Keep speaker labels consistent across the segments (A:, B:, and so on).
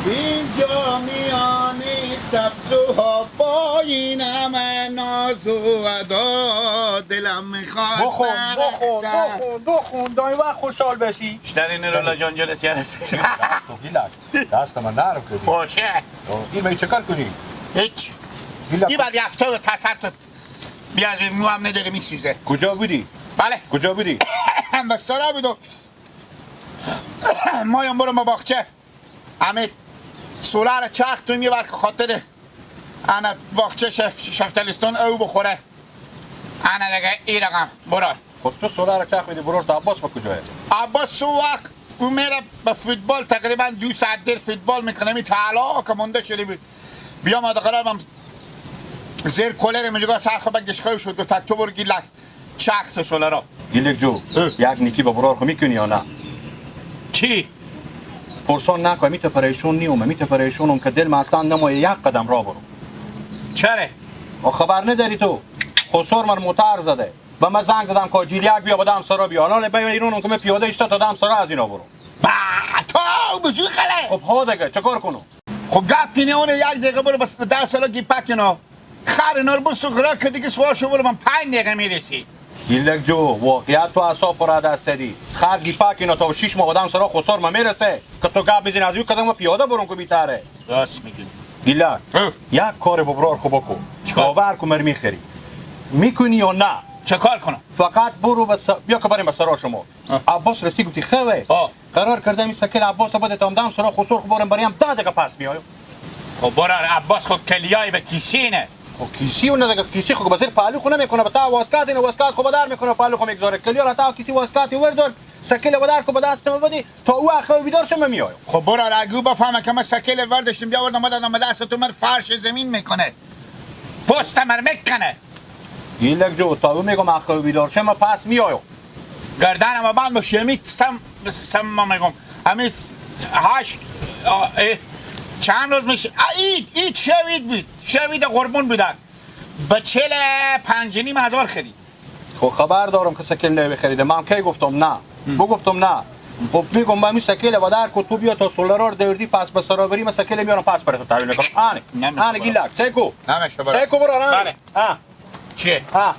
A: اینجا میان سبز و پایین همه ناز و ادا دلم میخواست
B: بخون بخون بخون بخون دایی وقت خوشحال بشی.
A: شتر نرولا جان جلت یارس.
B: دست من نرم کردی.
A: باشه.
B: این می چکار کنی؟
A: هیچ. این بر یفته و تسر بیا از مو هم نداره میسوزه.
B: کجا بودی؟
A: بله.
B: کجا بودی؟
A: بستره بودم. مایم برو ما باغچه. همه سولار چرخ تو میبر که خاطر انا باغچه شفتلستان او بخوره. انا دیگه این رقم برو.
B: خب تو سولار چرخ میدی برو تا عباس با کجاه؟
A: عباس سو وقت او میره به فوتبال تقریبا 2 ساعت در فوتبال میکنه. می تعالی که مونده شده بود. بیا ما قرارم زیر کولر منجا سر خو بگش خو شد گفت تو برو گیلک چرخ تو سولارا.
B: گیلک جو یک نیکی با برار خو میکنی یا نه؟
A: چی؟
B: پرسان نکن میته پریشون نیومه میته پریشونم که دلم اصلا نمایه یک قدم راه برو.
A: چره؟
B: خبر نداری تو خسر من موتر زده و من زنگ زدم که جیلیک بیا با دم سرا بیا الان بیا ایرانم که من پیاده ایستا تا دم سرا از اینا برو.
A: با تو بزرگ خله.
B: خب ها دیگه چیکار کنم؟
A: خب گپ اینه اون یک دقیقه برو بس 10 سالا گیپک اینا خر اینا رو بس تو غرا که دیگه سوار شو برو من 5 دقیقه میرسی.
B: گیلک جو واقعیت تو اعصاب پر دست دادی. خر گیپک اینا تا 6 ماه آدم سرا خسار ما میرسه که تو گپ میزنی از یو کدام پیاده برون کو بیتره.
A: راست میگی.
B: گیلک یک کار ببرار خوب بکن. باور کن مر میخری. میکنی یا نه؟
A: چه کار کنم؟
B: فقط برو بس بیا که بریم به سرا شما. عباس رسی گفتی خوه. قرار کردم این سکل عباس بده تا دم سرا خسر خو برم بریم 10 دقیقه پس میایم.
A: خب برار عباس خب کلیای به کیسینه.
B: خب کیسی اون دیگه کیسی خب بزیر پالو خو نمیکنه به تا واسکات اینو واسکات خو بدار میکنه پالو خو میگذاره کلیا را تا کیسی واسکات وردار سکل بدار کو به دست ما بدی تا او اخر بیدار شم میایم.
A: خب برار اگه بفهمه که ما سکل ورداشتیم بیاوردم دادم دست تو من فرش زمین میکنه. پست مر میکنه.
B: گیلک جو تا او میگم اخر بیدار شم پس میایم.
A: گردنم بند باشه می سم سم میگم همین 8 چند روز میشه اید شوید بود شوید قربون بودن به 45.5 هزار خرید.
B: خب خبر دارم که سکل نوی خریده. من کی گفتم نه بگفتم نه. خب میگم با می سکل و در کو تو بیا تا سولارار دوردی پس به سرا بری من سکل میارم پس برات تحویل میکنم. آنه آنه گیلک سکو
A: نمیشه برو
B: سکو برو آنه. ها
A: چیه؟
B: ها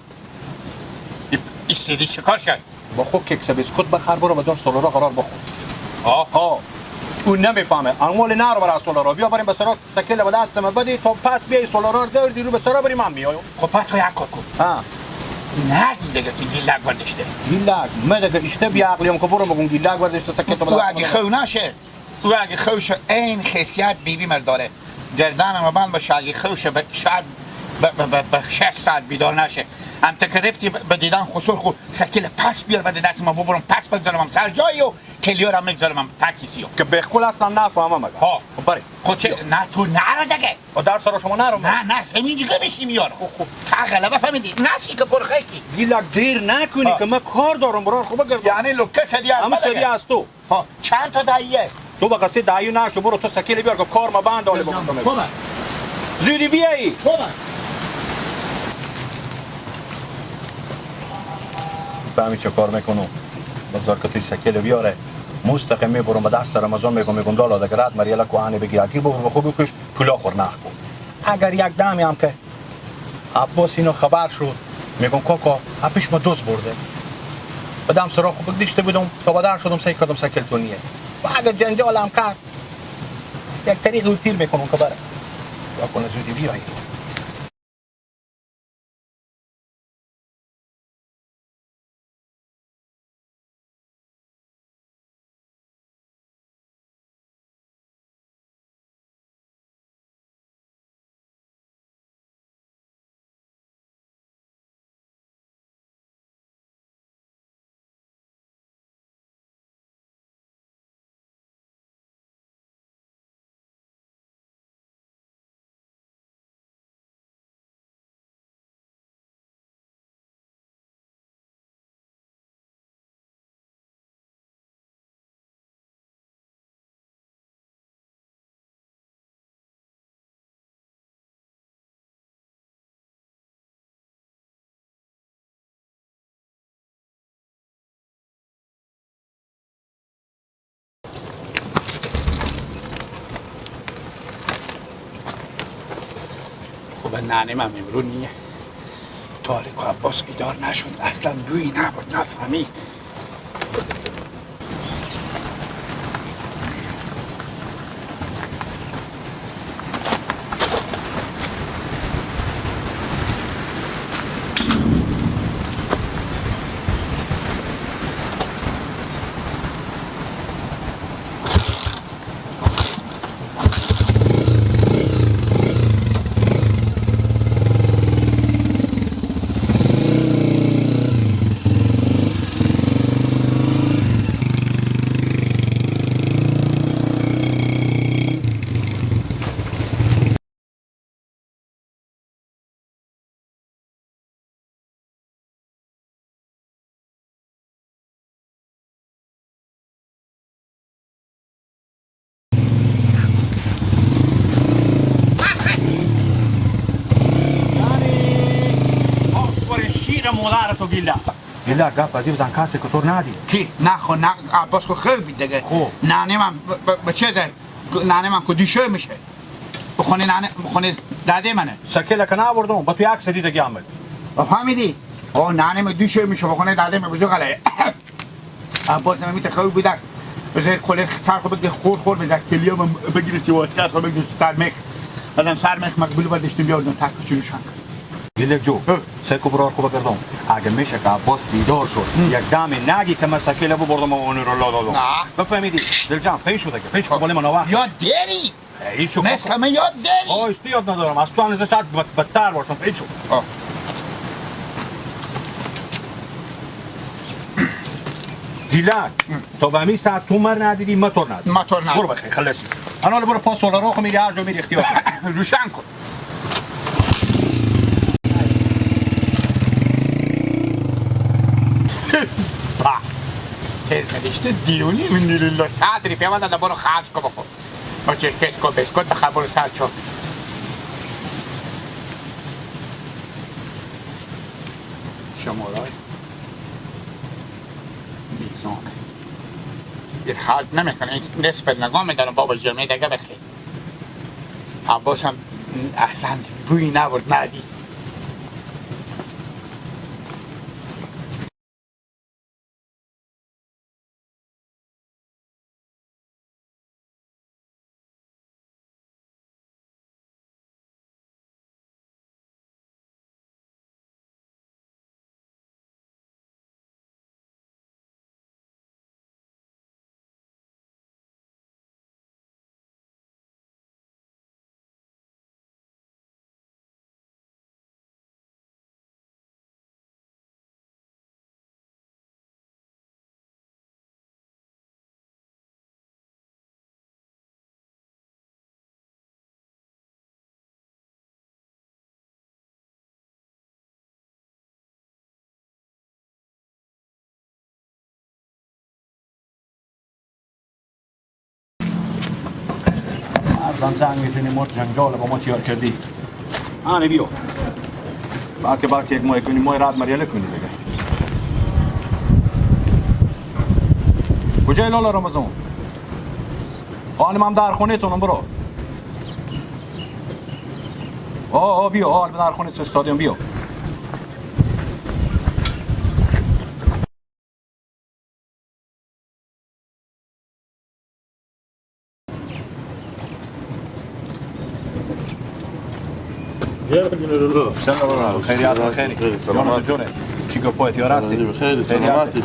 A: ایستیدی چه کار کرد؟
B: با خود کیک بیسکوت بخر برو به دار سولارا قرار بخور.
A: آه
B: اون نمیفهمه انوال نرو برای سولارا بیا بریم به سرا سکل به دست من بدی تا پس بیای سولارا دور دیرو به سرا بریم من میایم.
A: خب پس تو یک کار کن.
B: ها
A: نه دیگه که گیلک برداشته.
B: گیلک من دیگه اشته بی عقلیم که برو مگم گیلک برداشته سکل تو
A: او اگه خو نشه او اگه خوش این خاصیت بیبی مر داره گردنم بند باشه اگه خوش شاید به 6 ساعت بیدار نشه. هم تکرفتی به دیدن خسر خو سکل پس بیار بده دست ما ببرم پس بگذارم سر جایی و کلیارم میگذارم تکیسیو
B: که بخول اصلا نفهمم مگه.
A: ها
B: خب بری
A: خب چه نه تو نرو دیگه
B: در سر شما نرو.
A: نه نه همینجا بشی میارم.
B: خب
A: تا غلبه فهمیدی نشی که پرخکی
B: گیلک دیر نکنی که من کار دارم برار. خب بگردم
A: یعنی لوکه سدی از
B: همه سدی از تو.
A: ها چند تا داییه
B: تو با قصه داییو نشو برو تو سکل بیار که کار ما بند آله بکنم. زودی بیایی.
A: خب
B: فهمی چه کار میکنم بگذار که توی سکل بیاره مستقیم میبرم به دست رمضان میگم دالا دیگه رد مریلا کوهنه بگیر اگه ببر به خوب بکش پولا خور نخ کن. اگر یک دمی هم که عباس اینو خبر شد میگم کاکا پیش ما دوز برده بدم سرا خوب دیشته بودم تا بدر شدم سعی کردم سکل تونیه و اگر جنجال هم کرد یک طریق تیر میکنم که بره یا کنه زودی بیایی.
A: خب ننه من امرو نیه تالک و عباس بیدار نشد، اصلا بویی نبود، نفهمید.
B: مادر تو گیلا گیلا گپ از این بزن کسی که تو ندی
A: کی نه خو نه عباس خو خیلی دیگه
B: خو
A: ننه من به چه زای ننه من کدیشه میشه بخونه ننه بخونه داده منه
B: سکله که نبردم با تو یک سری دیگه آمد
A: فهمیدی او ننه من دیشه میشه بخونه داده من بزرگ علی عباس من میته خوب بودک بزرگ کل سر خو بگی خور خور بزرگ کلیه من بگیرستی واسکت خو بگی سر مخ بعدم سر مخ مقبول برداشتیم بیاردم تک چون
B: گیلک جو سکو برار خوب کردم اگه میشه که عباس بیدار شد یک دم نگی که من سکیله بردم و اون رو لا دادم بفهمیدی دل جان پیش شده که پیش قبول من وقت
A: یاد داری مثل من یاد داری
B: آه یاد ندارم از تو هم ساعت بدتر باشم پیش شد گیلک تا به همین ساعت تو مر ندیدی ما تو ندیدی
A: ما تو ندیدی
B: برو بخیر خلصی انا برو پاس سولارا خو میری هر جا میری اختیار
A: روشن کن تیز میریشته دیونی من لله صدری پیوند داده برو خرج کن بخور با چه کسکو بسکوت بخور برو سر چو شمارای میزانه یه خرج نمیکنه نصف نگاه میدارم بابا جمعه دیگه بخیر عباس هم اصلا بویی نبرد ندید
B: مردم زنگ میزنی مرد جنجال با ما تیار کردی آنه بیو بلکه یک ماه کنی ماه رد مریله کنی دیگه کجای لالا رمضان؟ آنه من در خونه تونم برو آه بیا آه در خونه تو استادیوم بیا سلام خیریت خیری سلامت جونه چی گپایت یار هستی
C: خیلی سلامتی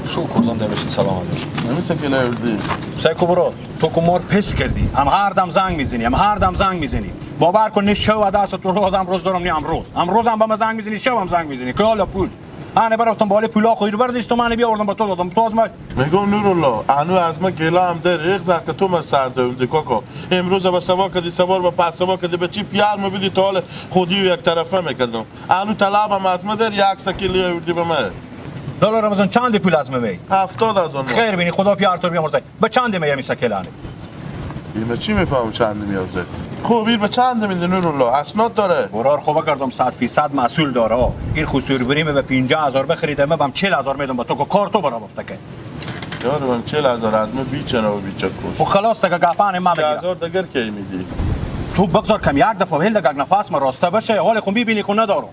B: شکر زنده باشی سلامت باشی
C: نمیشه که نردی
B: سیکو برو تو که مار پس کردی هم هر دم زنگ میزنی هم هر دم زنگ میزنی باور کن نه شو دست تو رو آدم روز دارم نه امروز امروز هم با من زنگ میزنی شو هم زنگ میزنی که حالا پول انا برفتم بالا پولا خو رو برداشتم من بیاوردم با تو دادم تو از من
C: میگم نورالله انو از ما گله هم داری یک زخ که تو من سر دوندی کاکا امروز با سوا کدی سوار با پس سوا کدی به چی پیار میبیدی تا حال خودی و یک طرفه میکردم انو طلبم از ما داری یک سکیلی آوردی به من
B: لالا رمضان چند پول از من می
C: 70,000
B: خیر بینی خدا پیار تو بیامرزه به چند می می سکلانه
C: بیمه چی میفهمم چند میارزه خب این به چند میده نورالله اسناد داره
B: قرار خوبه کردم 100% مسئول داره این خسور بریم به 50,000 بخریده من بم 40,000 میدم با تو که کار تو برام افته که
C: یار من 40,000 از من بیچنه و بیچه کوش
B: و خلاص دیگه گپان ما بگیر
C: 30,000 دیگر کی میدی
B: تو بگذار کم یک دفعه هل دگه نفس ما راسته بشه. حال خو میبینی کو ندارم.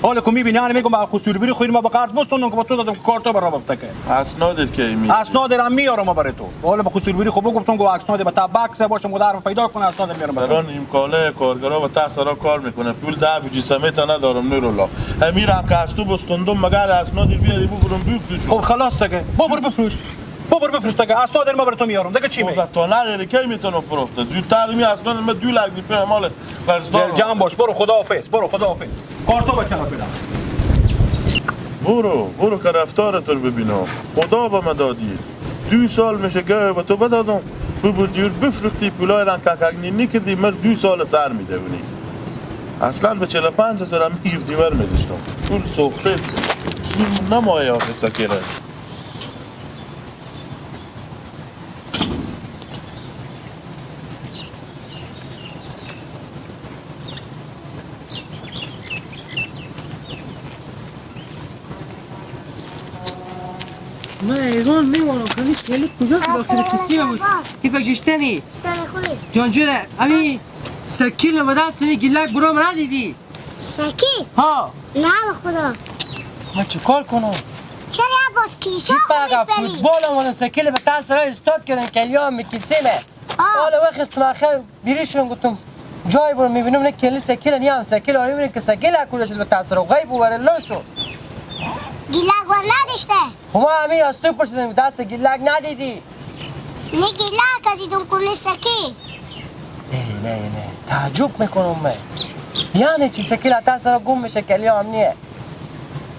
B: حال کو میبینی انا میگم خصوصی بری خیر ما به قرض بستونم که با تو دادم کارتو برام بفته که
C: اسناد که می
B: اسناد را میارم برای تو. حالا به خصوصی بری خو بگفتم گو اسناد به تبکس باشم در پیدا کنه اسناد میارم.
C: سران این کاله کارگرا و تاسرا کار میکنه پول ده جسمه تا ندارم نورالله. امیرم که از تو بستوندم مگر اسناد بیاری ببرم بفروش.
B: خب خلاص دیگه ببر بفروش. ببر بفروش دیگه اسناد ما برای تو میارم دیگه چی میگی؟
C: تا نداری کی میتونم فروخته زودتر می اسناد ما 2 لک دیپه مال قرضدار.
B: جمع باش برو خداحافظ برو خداحافظ. کارتو بکنم فعلا.
C: برو برو که رفتارت رو ببینم. خدا به من دادی 2 سال میشه گه به تو بدادم ببردی بفروختی پولای رنگ کاک نینی کردی مر 2 سال سر میدونی. اصلا به 45 هزار میگفتی ور میداشتم پول سوخته نمایه آخه سکیره.
D: من ایران میمونم کنی کلی کجا داخل کسی بود کی پکشتنی جان جوره امی سکیل به دست می گیلک برام ندیدی سکی ها
E: نه به خدا
D: من چیکار کنم
E: چرا عباس کیسه
D: خو فوتبال آمدم سکیل به دست را استاد کردم کلیام میکسیمه حالا وقت من خیلی بیریشون گفتم جای برو میبینم نه کلی سکیل نی هم سکیل آره میبینم که سکیل کجا شد به تاثیر غیب و شد
E: گیلک ور نداشته.
D: ما همین از تو پرسیدم دست گیلک ندیدی؟
E: نه گیلک دیدم کنه سکی.
D: نه نه نه تعجب میکنم من. یعنی چی سکیل دست را گم میشه کلی هم نیه.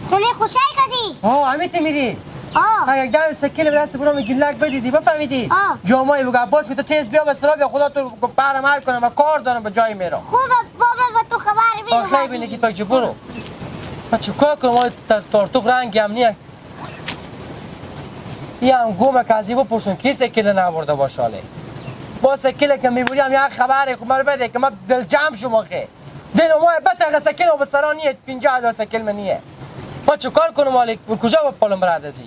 E: خونه خوشای کدی؟
D: آه همین میری.
E: آه
D: اگه دم سکیل به دست برام گیلک بدیدی بفهمیدی؟ جامای بگو عباس که تو تیز بیا به سرا بیا خدا تو برم حل کنم و کار دارم به جای میرم.
E: خوبه بابا با تو خبر میرم.
D: خیلی بینی که پاک برو. من چیکار کنم ما تارتوق رنگی هم نیه. یه هم گومه که از این بپرسون کی سکیل نبرده باشه حاله. با سکیل که میبری هم یه خبره خب مرا بده که من دل جمع شم آخه. دل ما بتغ سکیل و بسرا نیه 50,000 سکیل من نیه. ما چیکار کنم حاله کجا با پالم برد ازی؟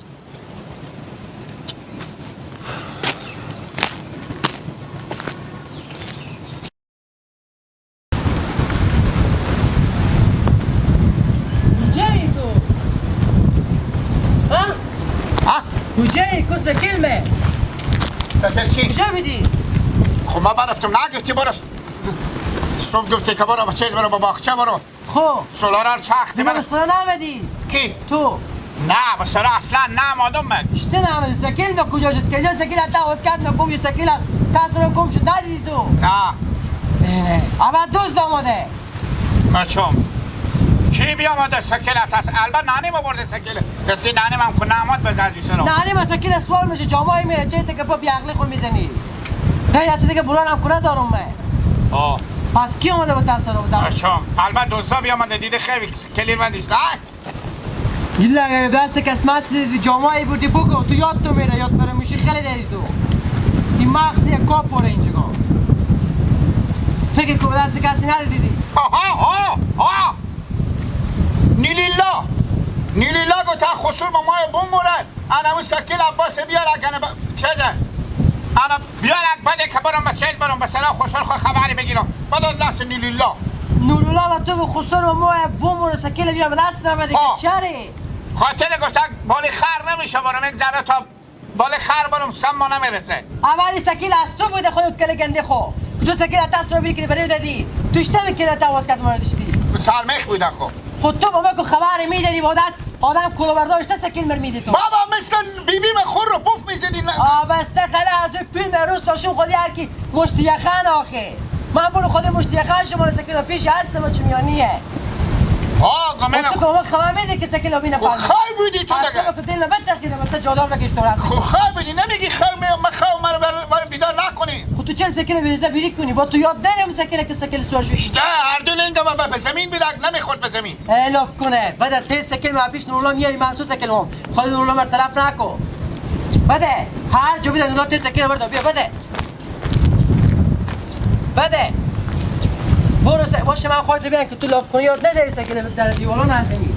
D: کجایی کو سکیل مه؟
A: سکیل چی؟
D: کجا بدی؟
A: خب ما برفتم نگفتی برو صبح گفتی که برو چیز برو با باغچه برو.
D: خب
A: سولارا چختی برو.
D: سولارا نامدی؟
A: کی؟
D: تو
A: نه با سرا اصلا نامادم من.
D: اشته نامدی سکیل ما کجا شد؟ کجا سکیل حتی عوض کرد ما گم یه سکیل است تاثیر گم شد ندیدی تو؟
A: نه
D: نه اول دوست آماده
A: مچم کی بیامده سکیل هست البته نانی ما برده سکیل دستی نانی من کو نامد به زاجی سلام
D: نانی ما سکیل سوال میشه جامای میره چه تک پا بیعقلی خود میزنی غیر از دیگه بران هم کنه دارم من
A: آه
D: پس کی اومده با تاثیر بودم
A: مچم البته دوستا بیامده دیده خیلی کلیر بندیش نه
D: گیل دست کس مسجد جامای بودی بگو تو یاد تو میره یاد فراموشی خیلی داری تو این مغز یه کاپ پره اینجا فکر کو دست کسی ندیدی
A: آها آها آها نیلیلا نیلیلا گفت تا خسور ما مای بموره انا اون سکیل عباس بیار اگه چه انا بیار بده که برم به چیل برم به سلا خسور خو خبری بگیرم بعد دست نیلیلا
D: نورولا و تو خسور ما مای بموره سکیل بیا به دست نمیده چری
A: خاطر گفت بالی خر نمیشه برم یک ذره تا بالی خر برم سم ما نمیرسه
D: اولی سکیل از تو بوده خودت کل گنده خو تو سکیل دست رو بیری برای دادی تو اشتباه کل تواس کت ما داشتی
A: سرمخ بوده خو
D: خود تو بابا که خبر میدادی با دست آدم کلو برداشته سکیل مر میدی تو
A: بابا مثل بیبی من خور رو پف میزدی
D: آبسته خلا از فیلم روز تاشون خودی هر کی مشت یخن آخه من برو خود مشت یخن شما سکیل پیش هست ما چه میانیه
A: آه گمنم
D: تو که خبر میده که سکیل بینه
A: خب خای بودی تو دیگه
D: تو دل بترکیده مثلا جادار بکش تو راست
A: خب خای بودی نمیگی خای من خای مرا بیدار نکنی
D: خب تو چرا سکیل بیزا بیری کنی با تو یاد دارم سکیل که سکیل سوار شد
A: نه هر دو لنگ ما به زمین بیدک نمیخورد به زمین
D: الاف کنه بعد تی سکیل ما پیش نورلا میاری محسوس سکیل هم خود نورلا مر طرف نکن بده هر جو بیده نورلا تی سکیل برد بیا بده بده برو باشه من خودت بیان که تو لاف کنی یاد نداری سکیل در دیوالان نزنی